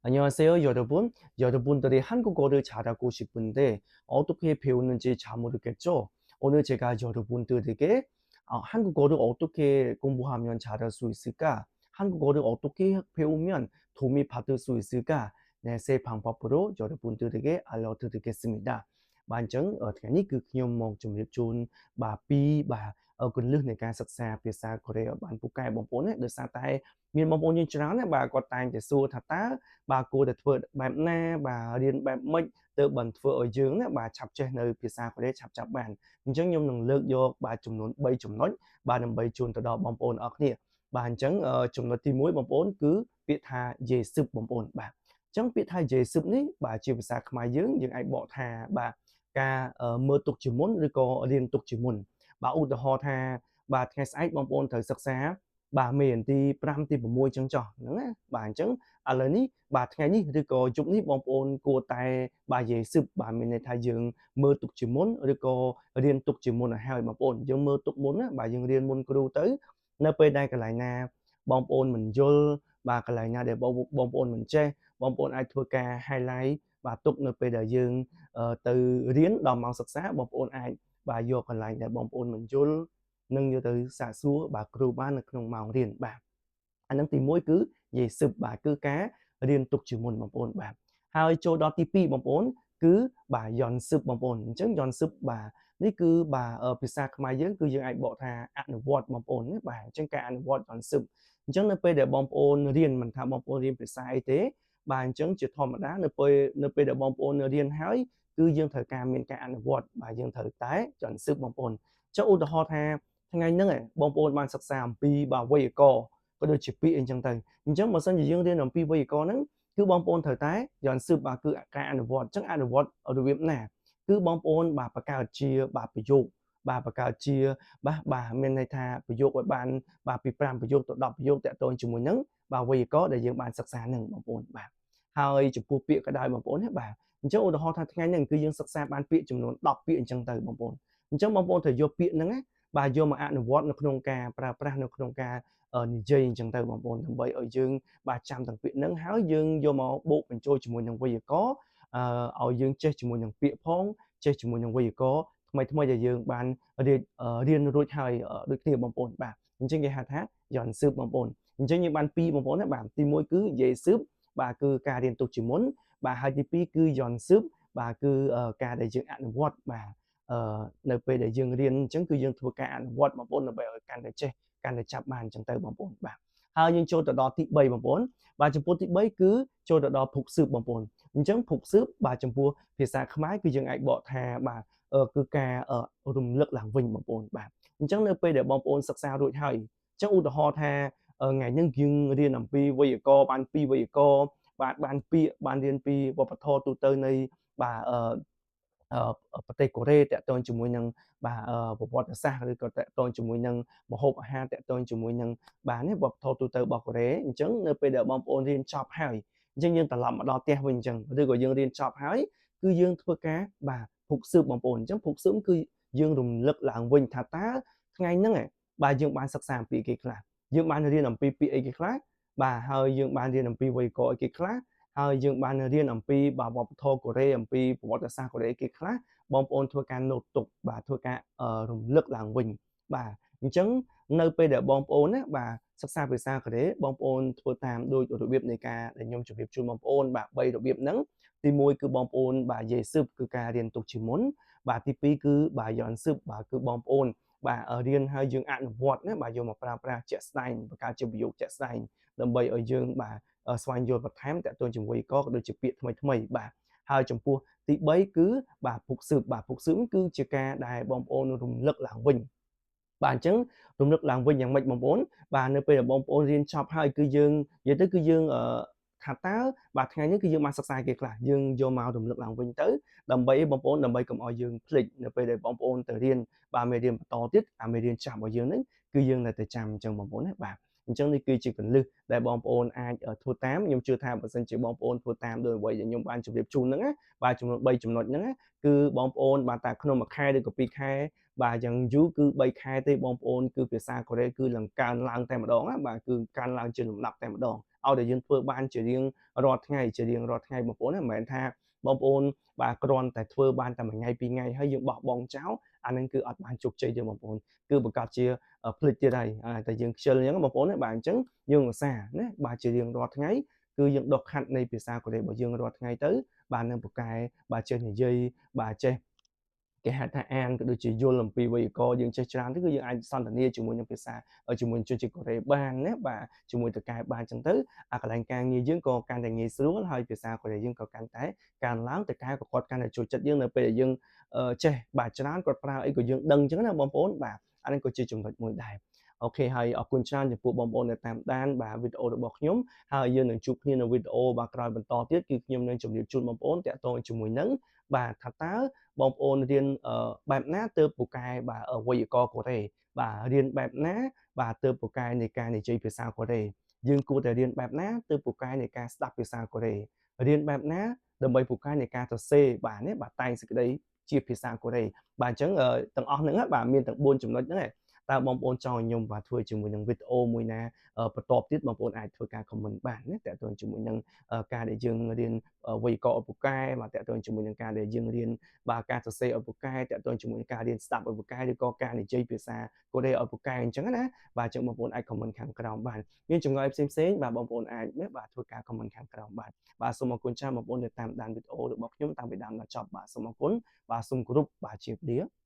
안녕하세요, 여러분. 여러분들이 한국어를 잘하고 싶은데 어떻게 배우는지 잘 모르겠죠? 오늘 제가 여러분들에게 한국어를 어떻게 공부하면 잘할 수 있을까? 한국어를 어떻게 배우면 도움이 받을 수 있을까? 네, 세 방법으로 여러분들에게 알려드리겠습니다. បាទអញ្ចឹងថ្ងៃនេះគឺខ្ញុំមកជម្រាបជូនបាទពីរបាទគន្លឹះនៃការសិក្សាភាសាកូរ៉េឲ្យបានពូកែបងប្អូនណាដោយសារតែមានបងប្អូនយើងច្រើនណាបាទគាត់តែងតែសួរថាតើបាទគួរតែធ្វើបែបណាបាទរៀនបែបម៉េចទើបបានធ្វើឲ្យយើងណាបាទឆាប់ចេះនៅភាសាកូរ៉េឆាប់ចាប់បានអញ្ចឹងខ្ញុំនឹងលើកយកបាទចំនួន3ចំណុចបាទដើម្បីជូនទៅដល់បងប្អូនអរគ្នាបាទអញ្ចឹងចំណុចទី1បងប្អូនគឺពាក្យថា 예습 បងប្អូនបាទអញ្ចឹងពាក្យថា 예습 នេះបាទជាភាសាខ្មែរយើងយើងអាចបកថាបាទការមើលទុកជាមុនឬក៏រៀនទុកជាមុនបាទឧទាហរណ៍ថាបាទថ្ងៃស្អែកបងប្អូនត្រូវសិក្សាបាទមេរៀនទី5ទី6អញ្ចឹងចុះហ្នឹងណាបាទអញ្ចឹងឥឡូវនេះបាទថ្ងៃនេះឬក៏យប់នេះបងប្អូនគួរតែបាទ 예습 បាទមានន័យថាយើងមើលទុកជាមុនឬក៏រៀនទុកជាមុនឲ្យហើយបងប្អូនយើងមើលទុកមុនណាបាទយើងរៀនមុនគ្រូទៅនៅពេលដែលកន្លែងណាបងប្អូនមិនយល់បាទកន្លែងណាដែលបងបងប្អូនមិនចេះបងប្អូនអាចធ្វើការ highlight បាទទុកនៅពេលដែលយើងទៅរៀនដល់ម៉ោងសិក្សាបងប្អូនអាចបាទយកកន្លែងដែលបងប្អូនមិនយល់និងយកទៅសាកសួរបាទគ្រូបាននៅក្នុងម៉ោងរៀនបាទអានឹងទី1គឺ 예습 បាទគឺការរៀនទុកជាមុនបងប្អូនបាទហើយចូលដល់ទី2បងប្អូនគឺបាទ 연습 បងប្អូនអញ្ចឹង 연습 បាទនេះគឺបាទភាសាខ្មែរយើងគឺយើងអាចបកថាអនុវត្តបងប្អូនណាបាទអញ្ចឹងការអនុវត្ត 연습 អញ្ចឹងនៅពេលដែលបងប្អូនរៀនមិនថាបងប្អូនរៀនភាសាអីទេបាទអញ្ចឹងជាធម្មតានៅពេលនៅពេលដែលបងប្អូនរៀនហើយគឺយើងត្រូវការមានការអនុវត្តបាទយើងត្រូវតែ 연습 បងប្អូនចុះឧទាហរណ៍ថាថ្ងៃហ្នឹងបងប្អូនបានសិក្សាអំពីបាទវេយ្យាករណ៍ក៏ដូចជាពាក្យអីចឹងទៅអញ្ចឹងបើសិនជាយើងរៀនអំពីវេយ្យាករណ៍ហ្នឹងគឺបងប្អូនត្រូវតែ 연습 បាទគឺការអនុវត្តអញ្ចឹងអនុវត្តរបៀបណាគឺបងប្អូនបាទបង្កើតជាបាទប្រយោគបាទបង្កើតជាបាទបាទមានន័យថាប្រយោគឲ្យបានបាទពី5ប្រយោគទៅ10ប្រយោគតាក់ទងជាមួយនឹងបាទវេយ្យាករណ៍ដែលយើងបានសិក្សានឹងបងប្អូនបាទហើយចំពោះពាក្យក៏ដោយបងប្អូនណាបាទអញ្ចឹងឧទាហរណ៍ថាថ្ងៃហ្នឹងគឺយើងសិក្សាបានពាក្យចំនួន10ពាក្យអញ្ចឹងទៅបងប្អូនអញ្ចឹងបងប្អូនត្រូវយកពាក្យហ្នឹងណាបាទយកមកអនុវត្តនៅក្នុងការប្រើប្រាស់នៅក្នុងការនិយាយអញ្ចឹងទៅបងប្អូនដើម្បីឲ្យយើងបាទចាំទាំងពាក្យហ្នឹងហើយយើងយកមកបូកបញ្ចូលជាមួយនឹងវេយ្យាករណ៍ឲ្យយើងចេះជាមួយនឹងពាក្យផងចេះជាមួយនឹងវេយ្យាករណ៍ថ្មីថ្មីដែលយើងបានរៀនរៀនរួចហើយដូចគ្នាបងប្អូនបាទអញ្ចឹងគេហៅថា 연습 បងប្អូនអញ្ចឹងយើងបានពីរបងប្អូនណាបាទទី1គឺ 예습 បាទគឺការរៀនទុកជាមុនបាទហើយទី2គឺ 연습 បាទគឺការដែលយើងអនុវត្តបាទនៅពេលដែលយើងរៀនអញ្ចឹងគឺយើងធ្វើការអនុវត្តបងប្អូនដើម្បីឲ្យកាន់តែចេះកាន់តែចាប់បានអញ្ចឹងទៅបងប្អូនបាទហើយយើងចូលទៅដល់ទី3បងប្អូនបាទចំពោះទី3គឺចូលទៅដល់복습 បងប្អូនអញ្ចឹង 복습 បាទចំពោះភាសាខ្មែរគឺយើងអាចបកថាបាទគឺការរំលឹកឡើងវិញបងប្អូនបាទអញ្ចឹងនៅពេលដែលបងប្អូនសិក្សារួចហើយអញ្ចឹងឧទាហរណ៍ថាថ្ងៃនេះយើងរៀនអំពីវេយ្យាករណ៍បានពីរវេយ្យាករណ៍បាទបានពាក្យបានរៀនពីវប្បធម៌ទូទៅនៃបាទអឺប្រទេសកូរ៉េតាក់ទងជាមួយនឹងបាទប្រវត្តិសាស្ត្រឬក៏តាក់ទងជាមួយនឹងម្ហូបអាហារតាក់ទងជាមួយនឹងបាទនេះវប្បធម៌ទូទៅរបស់កូរ៉េអញ្ចឹងនៅពេលដែលបងប្អូនរៀនចប់ហើយអញ្ចឹងយើងត្រឡប់មកដល់ផ្ទះវិញអញ្ចឹងឬក៏យើងរៀនចប់ហើយគឺយើងធ្វើការបាទ 복습 បងប្អូនអញ្ចឹង 복습 គឺយើងរំលឹកឡើងវិញថាតើថ្ងៃហ្នឹងបាទយើងបានសិក្សាអំពីគេខ្លះយើងបានរៀនអំពីពាក្យអីគេខ្លះបាទហើយយើងបានរៀនអំពីវេយ្យាករណ៍អីគេខ្លះហើយយើងបានរៀនអំពីបាទវប្បធម៌កូរ៉េអំពីប្រវត្តិសាស្ត្រកូរ៉េគេខ្លះបងប្អូនធ្វើការ note ទុកបាទធ្វើការរំលឹកឡើងវិញបាទអញ្ចឹងនៅពេលដែលបងប្អូនណាបាទសិក្សាភាសាកូរ៉េបងប្អូនធ្វើតាមដូចរបៀបនៃការដែលខ្ញុំជម្រាបជូនបងប្អូនបាទ3របៀបហ្នឹងទី1គឺបងប្អូនបាទ 예습 គឺការរៀនទុកជាមុនបាទទី2គឺបាទ 연습 បាទគឺបងប្អូនបាទរៀនហើយយើងអនុវត្តណាបាទយកមកប្រើប្រាស់ជាក់ស្ដែងបង្កើតជាប្រយោគជាក់ស្ដែងដើម្បីឲ្យយើងបាទស្វែងយល់បន្ថែមតាក់ទងជាមួយកក៏ដូចជាពាក្យថ្មីថ្មីបាទហើយចំពោះទី3គឺបាទ 복습 បាទ 복습 គឺជាការដែលបងប្អូនរំលឹកឡើងវិញបាទអញ្ចឹងរំលឹកឡើងវិញយ៉ាងម៉េចបងប្អូនបាទនៅពេលដែលបងប្អូនរៀនចប់ហើយគឺយើងនិយាយទៅគឺយើងអឺថាតើបាទថ្ងៃនេះគឺយើងបានសិក្សាគេខ្លះយើងយកមករំលឹកឡើងវិញទៅដើម្បីបងប្អូនដើម្បីកុំឲ្យយើងភ្លេចនៅពេលដែលបងប្អូនទៅរៀនបាទមេរៀនបន្តទៀតអាមេរៀនចាស់របស់យើងហ្នឹងគឺយើងនៅតែចាំអញ្ចឹងបងប្អូនណាបាទ អញ្ចឹងនេះគឺជាគន្លឹះដែលបងប្អូនអាចធ្វើតាមខ្ញុំជឿថាបើសិនជាបងប្អូនធ្វើតាមដោយអ្វីដែលខ្ញុំបានជម្រាបជូនហ្នឹងណាបាទចំនួន3ចំណុចហ្នឹងណាគឺបងប្អូនបាទតែក្នុងមួយខែឬក៏2ខែបាទយ៉ាងយូរគឺ3ខែទេបងប្អូនគឺភាសាកូរ៉េគឺឡើងកើនឡើងតែម្ដងណាបាទគឺកើនឡើងជាលំដាប់តែម្ដងឲ្យតែយើងធ្វើបានជារៀងរាល់ថ្ងៃជារៀងរាល់ថ្ងៃបងប្អូនណាមិនមែនថាបងប្អូនបាទគ្រាន់តែធ្វើបានតែមួយថ្ងៃពីរថ្ងៃហើយយើងបោះបង់ចោលអានឹងគឺអត់បានជោគជ័យទេបងប្អូនគឺប្រកាសជាភ្លេចទៀតហើយតែយើងខ្ជិលអញ្ចឹងបងប្អូនណាបាទអញ្ចឹងយើងឧស្សាហ៍ណាបាទជារៀងរាល់ថ្ងៃគឺយើងដុសខាត់នៃភាសាកូរ៉េរបស់យើងរាល់ថ្ងៃទៅបាទនឹងពូកែបាទចេះនិយាយបាទចេះគេហៅថាអានក៏ដូចជាយល់អំពីវេយ្យាករណ៍យើងចេះច្រើនទៅគឺយើងអាចសន្ទនាជាមួយនឹងភាសាជាមួយជនជាតិកូរ៉េបានណាបាទជាមួយថៅកែបានចឹងទៅអាកន្លែងការងារយើងក៏កាន់តែងាយស្រួលហើយភាសាកូរ៉េយើងក៏កាន់តែកើនឡើងថៅកែក៏គាត់កាន់តែចូលចិត្តយើងនៅពេលដែលយើងចេះបាទច្រើនគាត់ប្រើអីក៏យើងដឹងចឹងណាបងប្អូនបាទអានេះក៏ជាចំណុចមួយដែរ OK ហើយអរគុណច្រើនចំពោះបងប្អូនដែលតាមដានបាទវីដេអូរបស់ខ្ញុំហើយយើងនឹងជួបគ្នានៅវីដេអូបាទក្រោយបន្តទៀតគឺខ្ញុំនឹងជម្រាបជូនបងប្អូនតាក់ទងជាមួយនឹងបាទថាតើបងប្អូនរៀនបែបណាទើបពូកែបាទវេយ្យាករណ៍កូរ៉េបាទរៀនបែបណាបាទទើបពូកែនៃការនិយាយភាសាកូរ៉េយើងគួរតែរៀនបែបណាទើបពូកែនៃការស្ដាប់ភាសាកូរ៉េរៀនបែបណាដើម្បីពូកែនៃការសរសេរបាទនេះបាទតែងសេចក្តីជាភាសាកូរ៉េបាទអញ្ចឹងទាំងអស់ហ្នឹងបាទមានទាំង4ចំណុចហ្នឹងឯងតើបងប្អូនចង់ឲ្យខ្ញុំបាទធ្វើជាមួយនឹងវីដេអូមួយណាបន្ទាប់ទៀតបងប្អូនអាចធ្វើការ comment បានណាតើតើជាមួយនឹងការដែលយើងរៀនវេយ្យាករណ៍ឲ្យពូកែបាទតើតើជាមួយនឹងការដែលយើងរៀនបាទការសរសេរឲ្យពូកែតើតើជាមួយនឹងការរៀនស្ដាប់ឲ្យពូកែឬក៏ការនិយាយភាសាកូរ៉េឲ្យពូកែអញ្ចឹងណាបាទអញ្ចឹងបងប្អូនអាច comment ខាងក្រោមបានមានចម្ងល់ផ្សេងផ្សេងបាទបងប្អូនអាចបាទធ្វើការ comment ខាងក្រោមបានបាទសូមអរគុណច្រើនបងប្អូនដែលតាមដានវីដេអូរបស់ខ្ញុំតាំងពីដើមដល់ចប់បាទសូមអរគុណបាទសូមគោរពបាទជម្រាបលា។